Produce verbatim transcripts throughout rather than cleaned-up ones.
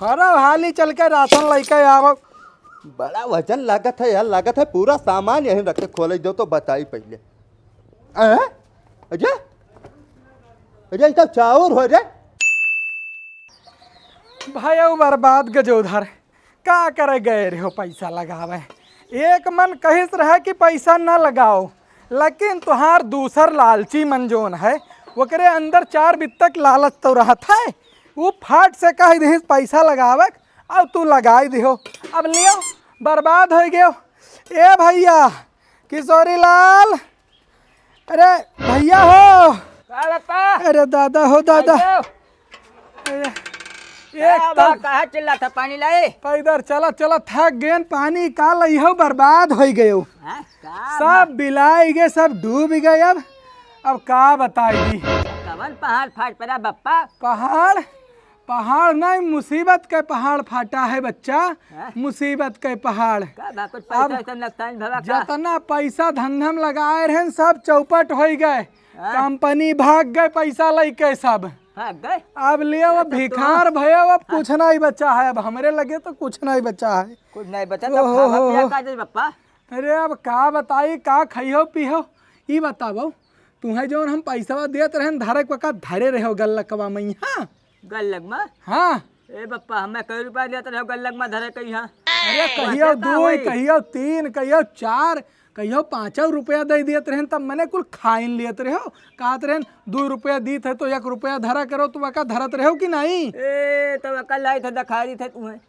हरा हाली चल के राशन लेके आवो। बड़ा वजन लागत है यार, लागत है पूरा सामान यहीं रख के खोले दो तो बताई पहले। हैं? अजय, अजय, ई तो चाउर हो रे। भाई बर्बाद गजोधर, का करे गए रहो पैसा लगावे? एक मन कहिस रहे कि पैसा न लगाओ, लेकिन तुहार दूसर लालची मन जोन है, ओकरे अंदर चार बित्तक लालच तो रहत है। उ फाट से कह दिहिस पैसा लगावे, अब तू लगाई दिहो। अब लियो, बर्बाद हो गयो। ए भैया, किशोरी लाल, अरे भैया हो। का बापा? अरे दादा हो दादा। अरे, अरे, का एक बा, तो कहाँ चिल्लात है, पानी लाई? पैदल चलत चलत थक गेन, पानी का लइहो, बर्बाद होइ गयो। हाँ, का सब बा? बिलाई गए, सब डूब गए। अब अब का बताई दी? कवन पहाड़ फाट पड़ा बप्पा? पहाड़, पहाड़ नहीं, मुसीबत के पहाड़ फाटा है बच्चा। हाँ? मुसीबत के पहाड़। का बा, कुछ पैसा अब वैसा नुकसान भवा का? जितना पैसा धंधा में लगाए रहे, सब चौपट होइ गए। हाँ? कंपनी भाग गए पैसा लेके सब। भाग गए? अब ले, अब तो भिखार भयो, अब हाँ। कुछ नहीं बचा है, अब हमरे लगे तो कुछ नहीं बचा है। कुछ नहीं बचा, ओहो तो खावा हो पिया हो। का दे बप्पा? अरे अब का बताई, का खइहो पीहो, ई बतावो, तुहे जौन हम पैसवा देत रहेन, धरे के वक्त धरे रहो गल्लकवा में, हाँ? गल्लक में? हाँ। ए बप्पा, हमें कई रुपया देत रहो गल्लक में धरे के यहाँ? अरे कहियो वैसे का दुई, होई? कहियो तीन, कहियो चार, कहियो पाँचो रुपया दे देत रहेन, तब मने कुल खाइन लेत रहो। कहत रहेन, "दो रुपया दीत है तो एक रुपया धरा करो", तो वका धरत रहो कि नहीं? ए, तो वका लाई थे, दिखा दी थे तुम्हें।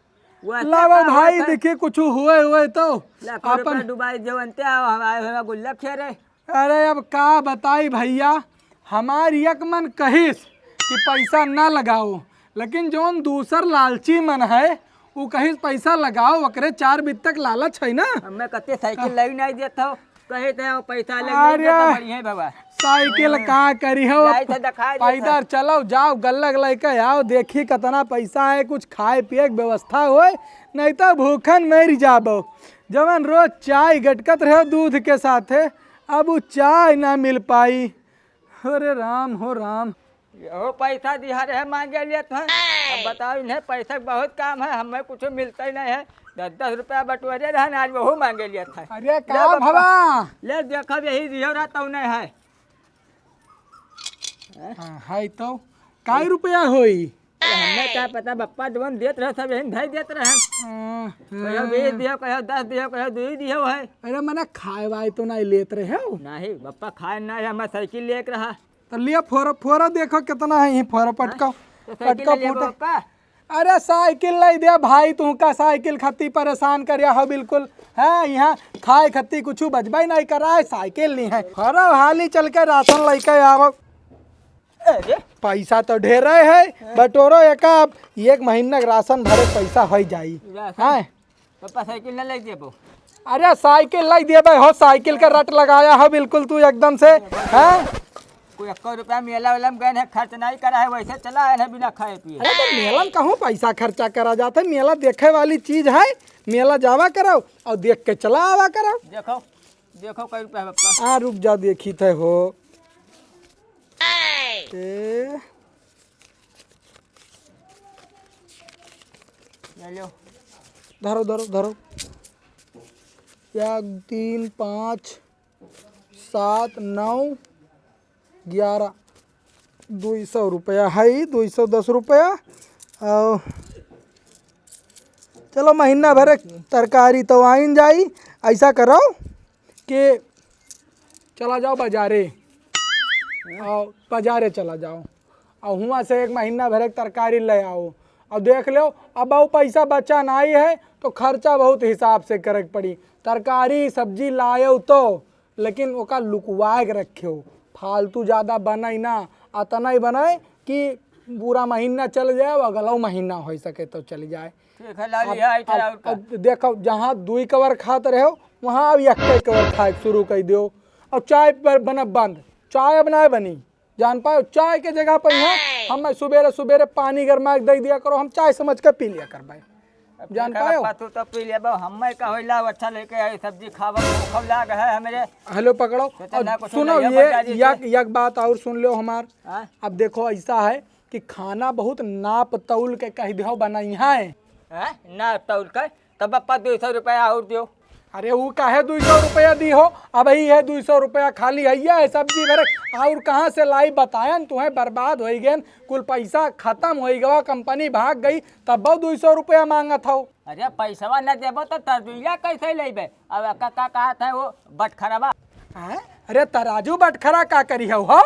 वैसे लावा का भाई, होत है? देखी कुछ हुए हुए तो लाखों रुपया अपन डुबाई देवन ते आओ, हम आए हुए गुल्लक खेरे। अरे अब का बताई भैया, हमार एक मन कहिस कि पैसा ना लगाओ, लेकिन जौन दूसर लालची मन है, उ कहिस पैसा लगाओ, ओकरे चार बित्तक लालच है ना। हमें कते साइकिल लाई नहीं देत हो, कहे थे वो पैसा ले अरे, नहीं देता, बढ़िया है बाबा। साइकिल हाँ। का करी हो, जाई थे दिखाई दे पैदल चलो, जाओ, गल्लक लेके आओ, देखी कितना पैसा है, कुछ खाए पिए के व्यवस्था होए, नहीं तो भूखन मर जाबो। जवन रोज चाय गटकत रहे दूध के साथे, अब उ चाय ना मिल पाई। अरे राम हो राम। यहो पैसा दिहा रहे मांगे लिए तो हैं। अब बताओ इन्हें पैसा के बहुत काम है, हमें कुछ मिलता ही नहीं है। दस दस रुपया बटोरे रहन, आज वहू मांगे लिए था। अरे ले का बप्पा, भवा? ले देखो यही दिहो रहा तो नहीं है। हाँ, है तो। काई रुपया होई? अरे हमें का पता बप्पा, जवन देत रहे सब यही धई देत रहे। हाँ, कहो बीस हाँ। दिहो, कहो दस दिहो, कहो दुई दिहो है। अरे मने खाए वाए तो नहीं लेत रहे हो? नहीं बप्पा, खाए नहीं, हमें साइकिल लेके रहा। तो लिया फोरो, फोरो देखो कितना है यही फोरो, पटकाओ। हाँ? तो साइकिल पटकाओ ले लेबो फूटे। बप्पा। अरे साइकिल नहीं दे भाई, तुमका साइकिल खत्ती परेशान करिया हो बिल्कुल। हाँ, यहाँ खाए खत्ती कुछ बचबे नहीं करा है, साइकिल नहीं है। फोरो हाली चल के राशन लेके आवो। अरे। पैसा तो ढेर है, बटोरो एक, अब एक महीना के राशन भरे पैसा हो जाई। राशन? हाँ। पापा साइकिल ना ले देबो। अरे साइकिल लाई देबे हो, साइकिल का रट लगाया हो बिल्कुल तू एकदम से, हैं? कोई एक्को रुपया मेला वेला में गए हैं, खर्च नहीं करा है, वैसे चला आए हैं बिना खाए पिए। अरे तो मेला में कहूँ पैसा खर्चा करा जाता है, मेला देखे वाली चीज है, मेला जावा करो और देख के चला आवा करो। देखो, देखो कई रुपया है पापा। आ रुक जा, देखी थे हो। ए, ले लो। धरो, धरो, धरो। एक, तीन, पाँच, सात, नौ, ग्यारह, दुई सौ रुपया है, दुई सौ दस रुपया। और चलो, महीना भर एक तरकारी तो आइन जाई। ऐसा करो कि चला जाओ बाजारे, और बाजारे चला जाओ, और हुआं से एक महीना भर एक तरकारी ले आओ, और देख लो, अब वो पैसा बचा नहीं है, तो खर्चा बहुत हिसाब से करे के पड़ी। तरकारी सब्जी लायो तो, लेकिन ओका लुकवाए के रखियो, फालतू ज़्यादा बनाई ना, अतना ही बनाए कि पूरा महीना चल जाए, अगला महीना हो सके तो चल जाए। ठीक है, ला अब, लिया, आई अब, चला और का। अब देखो, जहाँ दुई कवर खात रहे हो, वहाँ अब एक कवर खाए शुरू कर दियो। और चाय पर बन, बंद, चाय अब ना बनी, जान पायो। चाय के जगह पर यहाँ हमें सुबेरे सुबेरे पानी गरमा के दे दिया करो, हम चाय समझ के पी लिया करबे, अब जान देखा पायो। बापा, तू तो पी लेबो, हमें का होइला, अच्छा लेके आई सब्जी खावा, भूख लाग है हमरे। हेलो, पकड़ो। सोचा और ना कुछ सुनो, लइया ये बजा दी एक, से। एक बात और सुन लो हमार। हाँ? अब देखो, ऐसा है, कि खाना बहुत नाप तौल के कहि देहो बनइहैं। हैं? नाप तौल के? तब बप्पा दुइ सौ रुपया और दियो। अरे ऊ काहे दुइ सौ रुपया दिहो? अबही है दुइ सौ रुपया खाली हइया है सब्जी भरे, और कहाँ से लाई बतायन? तुहैं बर्बाद होइ गयन, कुल पैसा खतम होइ गवा, कंपनी भाग गई, तब दुइ सौ रुपया माँगत हौ। अरे पैसवा न देबो तो तरजुइया कैसे लेबे? अब का, का कहत है वो बटखरवा? हैं? अरे तराजू बटखरा का करिहौ हो?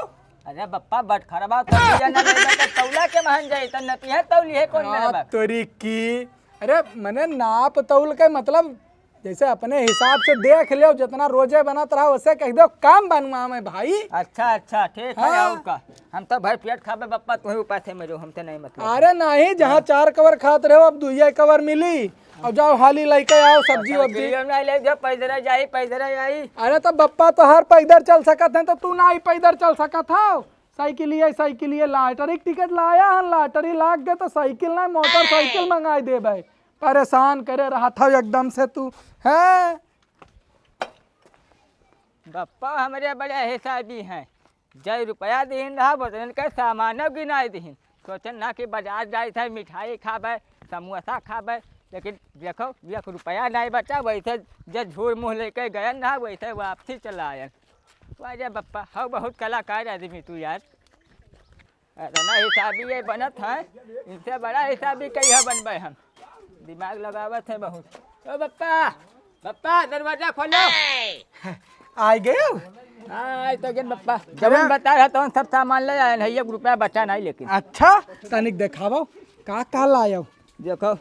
अरे बप्पा बटखरवा तरजुइया न लेबे तो तौला के महन जाई, तो नतिहे तौली है कौन हाँ, मेरे बाप? तोरी की। अरे मने नाप तौल के मतलब जैसे अपने हिसाब से देख लेव, जितना रोजे बनत रहा वैसे कहि देव काम बनवावे भाई। अच्छा अच्छा ठीक है। हाँ। और का? हम तो भर पेट खाबे बप्पा, तुही उपासे मरो, हमसे नहीं मतलब। अरे नहीं, जहाँ हाँ। चार कवर खात रहो अब दुइये कवर मिली। अब जाओ हाली लइके आओ सब्जी वब्जी। साइकिलियो ना ले जाओ, पैदल जाई, पैदल आई। अरे तो बप्पा तोहार पैदल चल सकत हैं तो तू ना ही पैदल चल सकत हो। साइकिलिये, साइकिलिये, लाटरी के टिकट लाया हन, लाटरी लाग गए तो साइकिल ना मोटरसाइकिल मंगाई देबे। परेशान करे रहत हौ एकदम से तू, हैं? बप्पा हमरे बड़े हिसाबी हैं, जय रुपया दिहिन रहा, बोतलन के सामानो गिनाई दिहिन। सोचन ना कि बाजार जाइत है, मिठाई खाबे, समोसा खाबे, लेकिन देखो, एक रुपया नहीं बचा, वैसे जे झूर मुँह लेके गयन रहा, वैसे वापसी चला आयन। वाह रे बप्पा, हौ बहुत कलाकार आदमी तू यार। इतना हिसाबी ये बनत है, इनसे बड़ा हिसाबी कहिया बनबे हम। दिमाग लगावत है बहुत। ओ बप्पा, बप्पा, दरवाजा खोलो। आइ गए? हाँ, आइ तो गए बप्पा। जवन बता रहा तवन सब सामान ले आए हैं, एक रुपया बचा नहीं लेकिन। अच्छा, तनिक देखावो, का का लायो? देखो,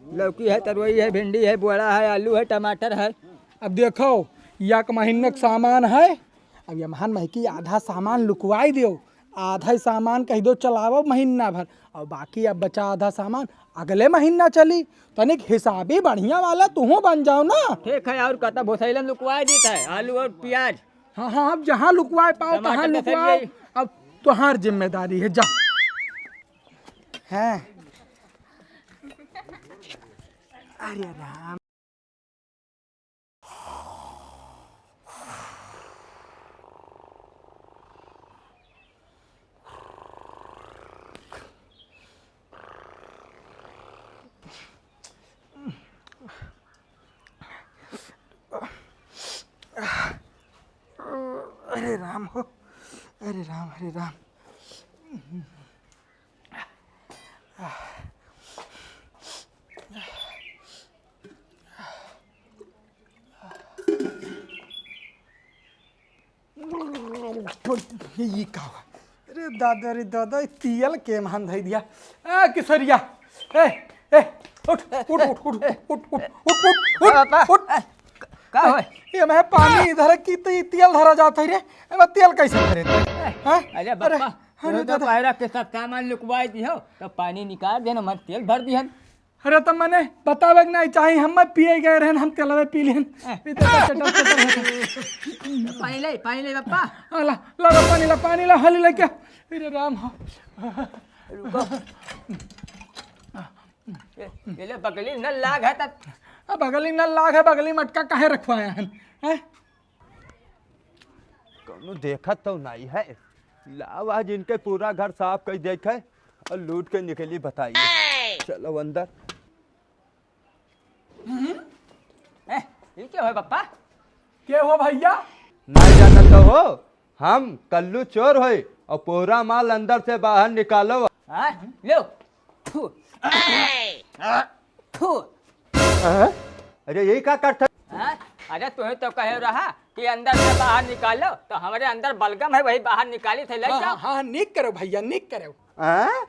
लौकी है, तरोई है, भिंडी है, बोड़ा है, आलू है, टमाटर है। अब देखो, एक महीने का सामान है, अब ये महान महकी आधा सामान लुकवाई दियो, आधा ही सामान कहि दो चलावो महीना भर, और बाकी अब बचा आधा सामान अगले महीना चली। तनिक हिसाबी बढ़िया वाला तुहूँ बन जाओ ना। ठीक है, और कता भोसैलन लुकवाई दीत है, आलू और प्याज। हाँ, हाँ, अब जहाँ लुकवाए पाओ, टमाटर तहाँ तो सर लुकवाओ। यही। अब तोहार जिम्मेदारी है, जा। हैं? अरे राम। अरे राम हो, अरे राम, अरे राम। ये, ये का हुआ? अरे दादा रे दादा, ये तियल के महान धई दिया। ए किशोरिया, ए, ए, उठ, उठ, उठ। का, का? उठ। का होय? ये मैं पानी इधर की तो ये तियल धरा जात है रे। ए, मैं तियल कैसे धरे थे? हैं? अरे अरे, बप्पा, अरे तू तो दादा। पैरा के सब सामान लुकवाई दिहो, तो पानी निकाल देना, मन तेल भर दिहन। अरे तो मने बतावे के नहीं चाही, हम पिए गए रहन, हम तेलवे पी लिहन। ए। ई तो चटर चटर होत है। पानी ले, पानी ले बप्पा। आ, ला, ला, ला, पानी ला, पानी ला, हाली लेके। अरे राम हो। रुको। ए, ये ले बगली नल लाग है तब। अब बगली नल लाग है, बगली मटका काहे रखवाया है? हैं? कौनो देखत तो नहीं है। लाओ आज इनके पूरा घर साफ कर देखे और लूट के निकली बताइए। चलो अंदर। ए, ये क्या है बप्पा? के हो भैया? नहीं जानत तो हो, हम कल्लू चोर होई और पूरा माल अंदर से बाहर निकालो। हाँ, लो। थू। थू। हाँ? अरे यही का करता? हाँ? अरे तुम्हें तो कहे रहा कि अंदर से बाहर निकालो, तो हमारे अंदर बलगम है, वही बाहर निकाली थे, ले हाँ, जाओ। हाँ, हाँ, निक करो भैया, निक करो। हाँ?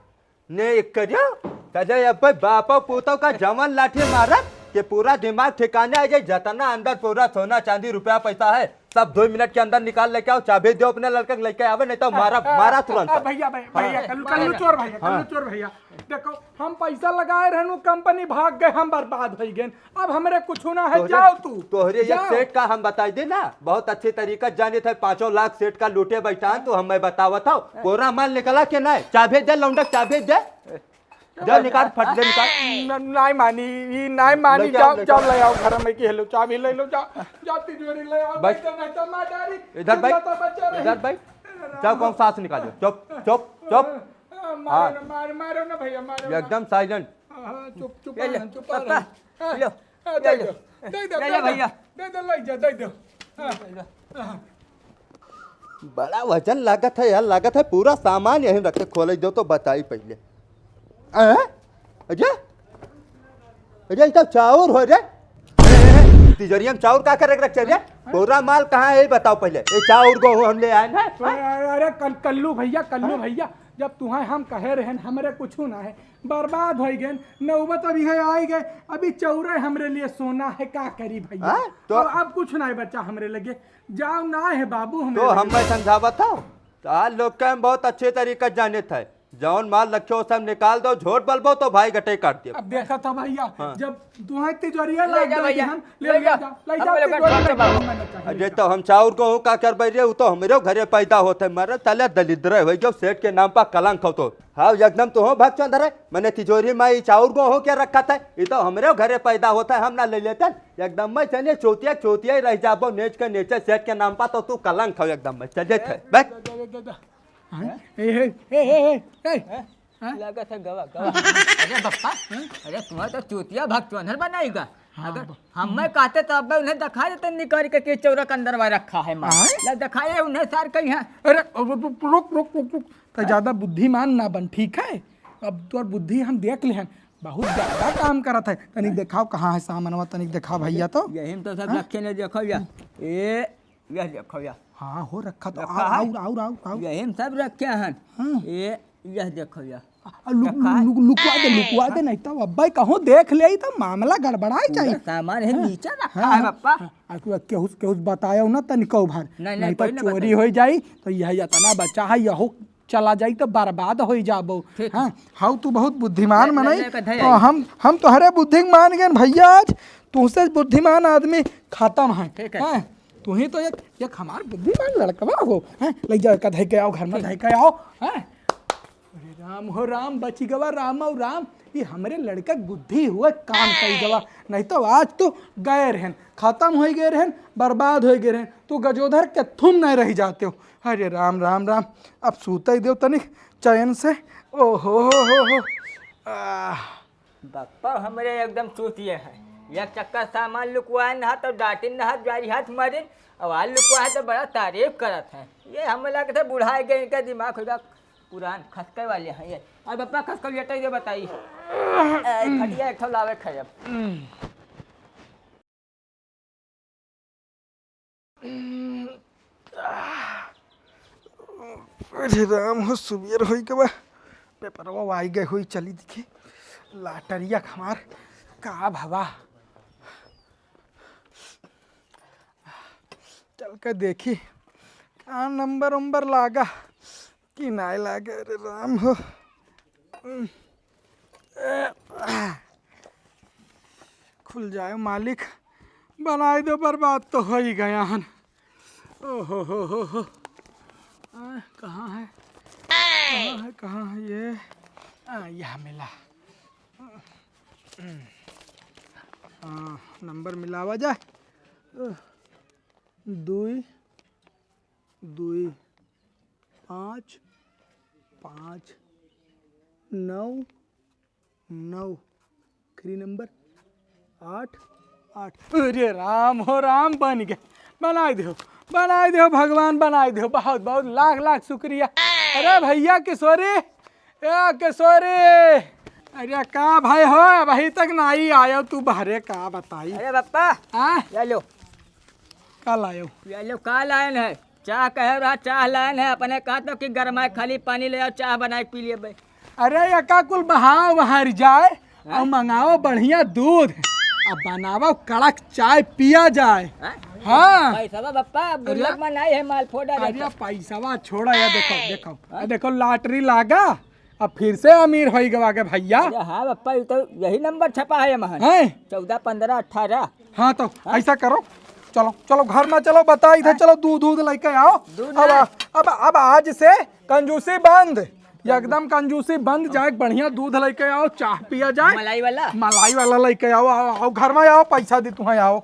ने एक करियो, तजे अब बापा पोतो का जवान लाठी मारत के पूरा दिमाग ठिकाने आ जाए, जतना अंदर पूरा सोना चांदी रुपया पैसा है, सब दो मिनट के अंदर निकाल लेके आओ, चाबी दो अपने लड़के के लेके आवे, नहीं तो मारा, आ, मारा आ, तुरंत। आ, भैया, भैया, हाँ। भैया, कल्लू, कल्लू चोर भैया, हाँ। कल्लू चोर भैया, देखो, हम पैसा लगाए रहनु, कंपनी भाग गए, हम बर्बाद हो गए, अब हमरे कुछ ना है, तोहरे, जाओ तू, तोहरे ये जाओ। सेठ का हम बताई दे ना, बहुत अच्छे तरीका जाने थे, पाँचों लाख सेठ का लूटे बैठा है, तो हमें बतावत हो, पूरा माल निकला के नहीं, चाबी दे लौंडा, चाबी दे। जा निकाल, फट दे निकाल। न-, नाई मानी, ई नाई मानी, लेके आओ, जाओ, लेके जाओ, आओ। ले आओ, घर में की हेलो, चाबी ले लो, जाओ, जाओ, तिजोरी ले आओ, बैठ। बैठ, नहीं तो मार डारी, इधर बैठ, जाता बच्चा नहीं। इधर बैठ। जाओ, कौन सांस निकाल दो, चुप, चुप, चुप। हाँ, मारो हाँ। ना, मार, मारो ना भैया, मारो ना। एकदम silent। हाँ, हाँ, चुप, चुप ये लो, रहो, चुप पापा, रहो। हाँ, लो, हाँ, ये दे लो। दो, दे दो, ये दे लो दो, भैया। दे दो, ले जा, दे दो। हाँ, ये लो। हाँ। बड़ा वजन लागत है यार, लागत है पूरा सामान यहीं रखे, खोले दो तो बताई पहिले। हैं? अजय? अजय, ई तो चाउर हो रे। ए, ए, ए, तिजोरिया में चाउर का करे के रखे रे? पूरा माल कहाँ है, ये बताओ पहिले। ये चाउर गेहूँ हम ले आए ना। अरे, अरे, अरे, कल-, कल्लू भैया, कल्लू हाँ? भैया, जब तुहें हम कहे रहेन, हमरे कुछू ना है, बर्बाद होइ गए, नौबत अभी है आई गए, अभी चौरे हमरे लिए सोना है, का करी भैया? हाँ? तो अब, अब कुछ ना है बचा हमरे लगे, जाओ ना है बाबू हमरे तो लगे। हम मैं समझावत हूँ, तो आज लोग के हम बहुत अच्छे तरीके से जाने थे, जौन माल रखे हो सब निकाल दो, झूठ बोलबो तो भाई गटे काट दियो। अब देखा था भैया, हाँ। जब तुहें तिजोरिया ले लाग जा गई भैया, हम, ले ले ले जा, जा, ले हम जा, लोग तिजोरिया का ले जा, बाबू। हमें ना चाहिए अरे जा। तो हम चाउर गेहूँ का करबै रे, वो तो हमरे घरे पैदा होत है, मरे साले दलिद्र हो गयो, सेठ के नाम पर कलंक हो तो। हाँ, एकदम तो हो भगचंद रे, मने तिजोरी में ई चाउर गेहूँ क्या रखा था, ये तो हमरे घरे पैदा होत है, हम ना ले लेते, एकदम मैं चलिए चोतिया, चोतिया ही रह जाबो, नेच के नेचे सेठ के नाम पर तो तू कलंक हो एकदम मैं, चलिए थे, बैठ। दे, दे, दे, दे। हाँ? हैं? ए, ए, ए, ए, ए, ए। हैं? हाँ? लागत है गवा, गवा। अरे बप्पा, हैं? अरे तुम्हें तो चूतिया भगचोन्हर बनाएगा। हाँ, अगर ब- हम मैं कहते तो अब उन्हें दिखा देते निकाल के कि चौरा के अंदर में रखा है माल। हाँ? ले दिखाए उन्हें सार कहीं है। अरे, अब रुक, रुक, रुक, रुक, रुक। तो हाँ? ज्यादा बुद्धिमान ना बन, ठीक है? अब तोर बुद्धि हम देख ले हन, बहुत ज्यादा काम करत है। तनिक दिखाओ कहाँ है सामानवा, तनिक दिखाओ भैया तो। यही में तो सब हाँ? रखे ने, देखो या। ए, यह देखो या। हाँ हो रखा तो रखा आउ, है? आउ, आउ, आउ, आउ। यही में सब रखे हन। हाँ। ये, यह देखो या। आ, लुक-, रखा है? लुक-, लुकवा दे, लुकवा दे, नहीं तो अब्बे कहूँ देख ले तो मामला गड़बड़ाई जाई। पूरा सामान है हाँ। नीचे रखा हाँ, है हाँ। बप्पा। हाँ, आ, केहू, केहू बतायो ना तनिको भर। नहीं, नहीं, नहीं तो कोई ना चोरी बताई। हो जाई तो यह इतना बचा है, यहो चला जाई तो बर्बाद हो जाबो। ठीक। हाँ, हाउ तू बहुत बुद्धिमान ले, ले, मनई। ले, कढ़ाई तो आई। हम, हम तोहरे बुद्धि के मान गए भैया, आज तुहसे बुद्धिमान आदमी खत्म है। ठीक है। हाँ, तू ही तो एक, एक हमार बुद्धिमान लड़कवा हो। हाँ, ले जाओ, का धई के आओ, घर में ठीक। धई के आओ। हाँ। अरे राम हो राम, बची गवा राम हो राम, ये हमरे लड़का के बुद्धि हुआ काम कई गवा, नहीं तो आज तो गए रहन, खत्म हो गए रहन, बर्बाद हो गए रहन, तू गजोधर के थुम नहीं रह जाते हो। अरे राम, राम, राम। अब सूते देव तनिक चैन से। ओ हो हो हो हो। आह। बप्पा हमरे एकदम चूतिए हैं। एक चक्कर सामान लुकवाए ना तो डांटिन ना, जारी हाथ मारिन। अब आज लुकवाए तो बड़ा तारीफ करत हैं। ये हमें लगता है बुढ़ाए गए, इनका दिमाग हो गया पुरान, खसके वाले हैं ये। और बप्पा खसके लेटे ये बताई। ए, खटिया एक ठो लावे खाए अब। अरे राम हो, सुबेर होई के बा, पेपरवा आई गए होई, चली दिखी लाटरिया हमार का भवा, चल के देखी का नंबर उम्बर लागा। कि नाय लागे रे राम हो। खुल जाए मालिक, बनाई दो, बर्बाद तो हो ही गया हन। ओ हो हो हो हो। आ, कहाँ है, कहाँ है, कहाँ है ये? आ, यह मिला। हाँ, नंबर मिलावा जाए। दुई दुई पाँच पाँच नौ नौ, आखिरी नंबर आठ आठ। अरे राम हो राम, बन गए, बनाई दो, बनाई दो भगवान, बनाई दो। बहुत बहुत लाख लाख शुक्रिया। अरे भैया किशोरी, ए किशोरी, अरे का भाई हो, अभी तक नाई आयो तू बहरे, का बताई? अरे बप्पा, हाँ? ये लो। का लायो? ये लो, का लायन है? चाह कहे रहा, चाह लायन है, अपने कहा तो कि गरमाए खाली पानी ले आओ, चाह बनाए के पी लिए बे। अरे एका कुल बहाव बाहर जाए हाँ? और मंगाओ बढ़िया दूध, अब बनाओ कड़क चाय पिया जाए। हाँ? हाँ। पैसा बप्पा, अब अरे गुल्लक में नहीं है, माल फोड़ा अरे देखो। पैसा छोड़ा, या देखो, देखो, हाँ? आ देखो लाटरी लागा, अब फिर से अमीर होई गवा के भैया। अरे हाँ बप्पा, ये तो यही नंबर छपा है महन। हैं? चौदह, पन्द्रह, अठारह। हाँ तो हाँ? ऐसा करो, चलो, चलो घर में चलो, बताई थे, हाँ? चलो दूध, दूध लेके आओ। दूध अब, ना। अब, अब आज से कंजूसी बंद, एकदम कंजूसी बंद। जाए बढ़िया दूध लेके आओ, चाह पिया जाए। मलाई वाला? मलाई वाला लेके आओ, आओ, आओ घर में आओ, पैसा दी तुम्हें, आओ।